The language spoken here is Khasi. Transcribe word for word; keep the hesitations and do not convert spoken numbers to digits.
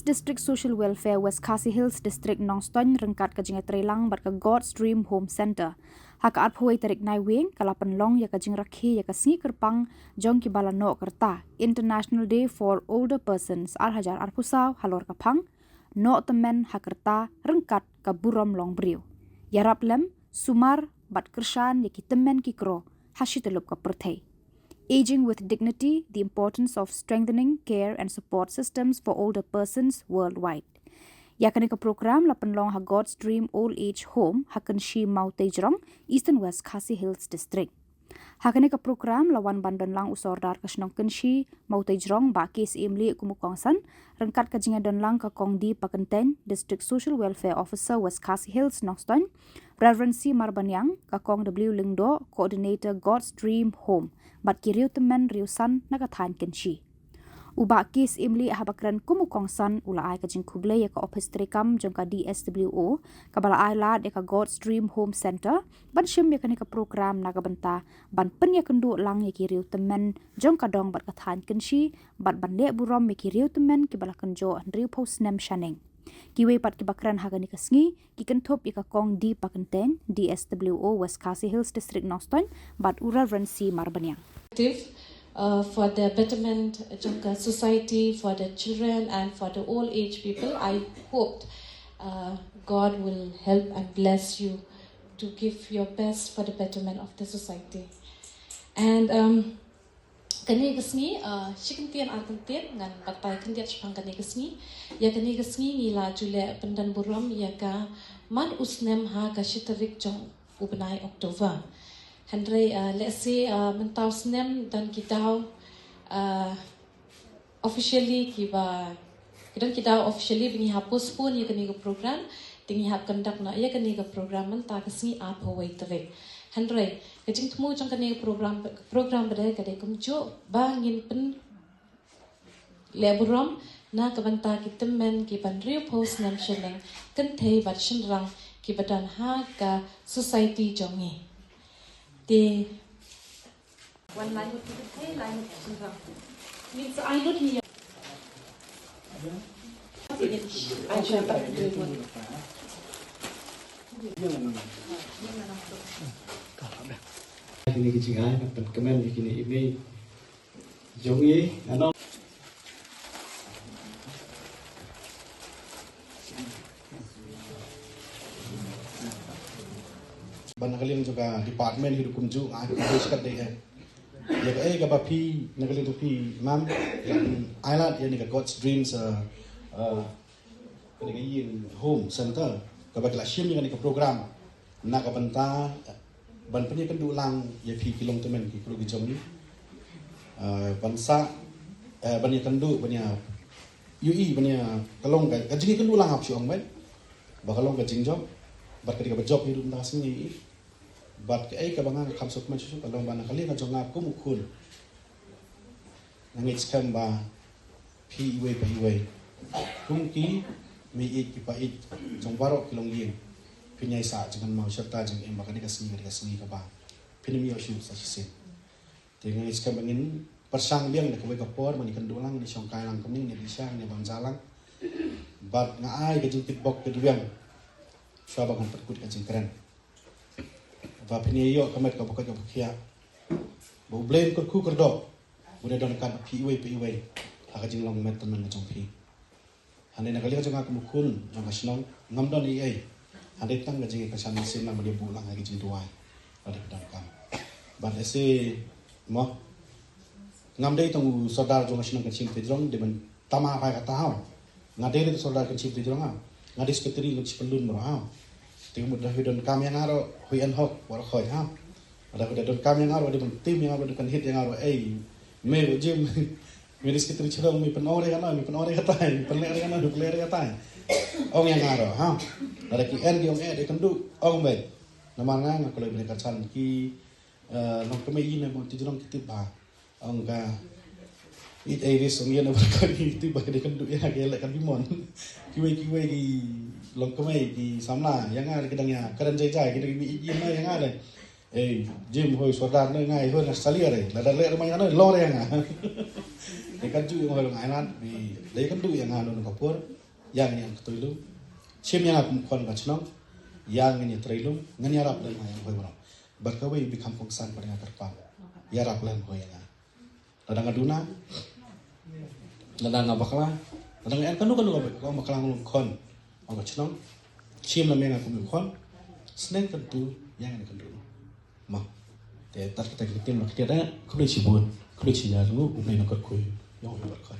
District Social Welfare West Khasi Hills District Nongstoiñ ryngkat ka jingïatreilang bad ka God's Dream Home Centre. Ha ka arphew tarik Naiwieng ka la pynlong ïa ka jingrakhe ïa ka sngi kyrpang jong kiba la noh ka rta, International Day for Older Persons ar hajar arphew saw halor ka phang, noh tymmen ha ka rta ryngkat ka burom long briew. Ïarap lem, sumar bad kyrshan ïa ki tymmen ki kro ha shi tyllup ka pyrthei. Aging with Dignity: The Importance of Strengthening Care and Support Systems for Older Persons Worldwide. Ïa kane ka program la pynlong ha God's Dream Old Age Home ha Kynshi Mawtei Jrong, Eastern West Khasi Hills District. Ha kane ka program la wan ban don lang u Sordar ka shnong Kynshi Mawtei Jrong, Bah K. Syiemlieh kum u kongsan, ryngkat ka jingïadon lang ka Kong D. Pakyntein, District Social Welfare Officer, West Khasi Hills Nongstoiñ, Reverend C. Marbaniang, ka Kong W. Lyngdoh, Coordinator, God's Dream Home, bad ki riew tymmen riew san na ka thaiñ Kynshi. U Bah K. Syiemlieh haba kren kum u kongsan u la ai ka jingkhublei ïa ka ophis treikam jong ka D S W O kaba la ai lad ïa ka God's Dream Home Centre ban shim ïa kane ka program na ka bynta ban pynïakynduh lang ïa ki riew tymmen jong ka dong bad ka thaiñ Kynshi, bad ban leh burom ïa ki riew tymmen kiba la kynjoh hynriewphew snem shaneng. Kiwei pat kiba kren ha kane ka sngi ki kynthup ïa ka Kong D. Pakyntein, D S W O, West Khasi Hills District Nongstoiñ, bad u Reverend C. Marbaniang. Uh, for the betterment jong ka society, for the children and for the old age people, I hope uh, God will help and bless you to give your best for the betterment of the society. And um, kane ka sngi, uh, shi kyntien ar kyntien ngan batai khyndiat shaphang kane ka sngi. Ïa kane ka sngi ngi la ju leh pyndon burom ïa ka man u snem ha ka shi tarik jong u bnai October. Hynrei uh, lehse uh, mynta u snem don ki daw uh, officially kiba ki don ki daw officially ba ngi hap postpone ïa kane ka program, te ngi hap conduct noh ïa kane ka program mynta ka sngi arphew tarik. Hynrei ka jingthmu jong kane ka program, program ba dei ka dei kumjuh ba ngin pynleh burom na ka bynta ki tymmen kiba hynriewphew snem shaneng, kynthei bad shynrang kiba don ha ka society jong ngi. Te wan lai ngut ki kynthei, lai ngut ki shynrang. Ngin sa ai lut hi ïa. Kine ki jingai ban pynkmen ïa kine i mei jong i, ano. Ban na ka liang jong ka department hi ruh kumjuh, ai ka bishkat dei eh. Ïa kaei kaba phi na ka liang jong phi, ma'am, ïa ai lad ïa kane ka God's Dreams, uh, uh, kane ka ïing home center kaba ki la shim ïa kane ka program na ka bynta ban pynïakynduh lang ïa phi ki longtymmen ki kru ki jong ngi. Uh, ban sa, uh, ban ïakynduh, ban ïa ïohi, ban ïa ka long ka, ka jingïakynduh lang hap shu ong bad ba ka long ka jingjop bad ka dei kaba jop hi ruh mynta ka sngi. Bad kaei kaba nga ka kham suk man shuh shuh ka long ba na ka liang ka jong nga kum u khun, nga ngeit skhem ba phi iwei pa iwei kum ki mei ïeit ki pa ïeit jong baroh ki longïing, phin ïai sah jingkynmaw shirta jingim ba kane ka sngi ka dei ka sngi kaba phin ym ïoh shuh sa shisien. Te nga ngeit skhem ba ngin pyrshang biang da kawei ka por ban ïakynduh lang, ngin shongkai lang kumne, ngin ïa bishar, ngin ïa bam ja lang. Bad nga ai ka jingkitbok ka duweng shuwa ba ngan pynkut ka jingkren. Ba phin ïa ïoh ka met kaba koit kaba khiah. Ba U Blei un kyrkhu kyrdoh, un ïa don ryngkat bad phi iwei pa iwei ha ka jinglong met tymmen ka jong phi. Hynrei na ka liang jong nga kum u khun jong ka shnong ngam don ei ei, hynrei tang ka jingkyrshan mynsiem lang ban ïa buh lang ha ki jingduwai. Lada phi donkam. Bad ese mo, ngam dei tang u sordar jong ka shnong Kynshi Mawtei Jrong dei ban tama phai kata haw. Nga dei ruh u sordar Kynshi Mawtei Jrong haw. Nga dei secretary Kynshi Pyllun baroh haw. Te ka mut lada phi donkam ïa nga ruh, hoi an hok, baroh khoit haw. Lada phi donkam ïa nga ruh, dei ban tim ïa nga ruh, dei ban hit ïa nga ruh, ei, me ruh Jim. Me dei secretary shnong, me pynong re kano, me pynong re katai, me pynleh re kano, me pynleh re katai. Ong ïa nga ruh, ha. Lada ki en ki ong eh, dei kynduh, ong beit. Namar nga, nga kloi ban ïa kyrshan ki, eh, longkmie ïing Mawtei Jrong ki tip bha. Ong ka, it ai ris ong ïa na ba ka ki tip bha ki dei kynduh ïa ki leh ka bimon. Kiwei kiwei ki longkmie ki samla, ïa nga dei ki dang ïa kren jai jai, ki dang ïa me it ïa nga dei. Ei, Jim, hoi sordar ne ngai, hoi na salia re. Lada leh re ma nga ne, long re nga. Ka ju ïa nga hoi long ai nat, me lei ka du ïa nga no ka por, ïa ngan ïa ka tui lum. Shim ïa nga kum khon ka chnong, ïa ngan ïa trei lum, ngan ïa rap lem ha ïa hoi bro. Bad ka wei bi kham kongsan pat nga kyrpang. Ïa rap lem hoi ïa nga. Lada nga duna, lada nga bakla, lada nga en kano kano ka bakla long khon ong ka chnong. Shim la me nga kum khon. Sneng kan tu, ïa ngan kan tu. Ma. Te tat kita kita ma kita da khublei shibun, khublei shi ïa ngu, khublei na kot khui. Ïa ngu na kot khui.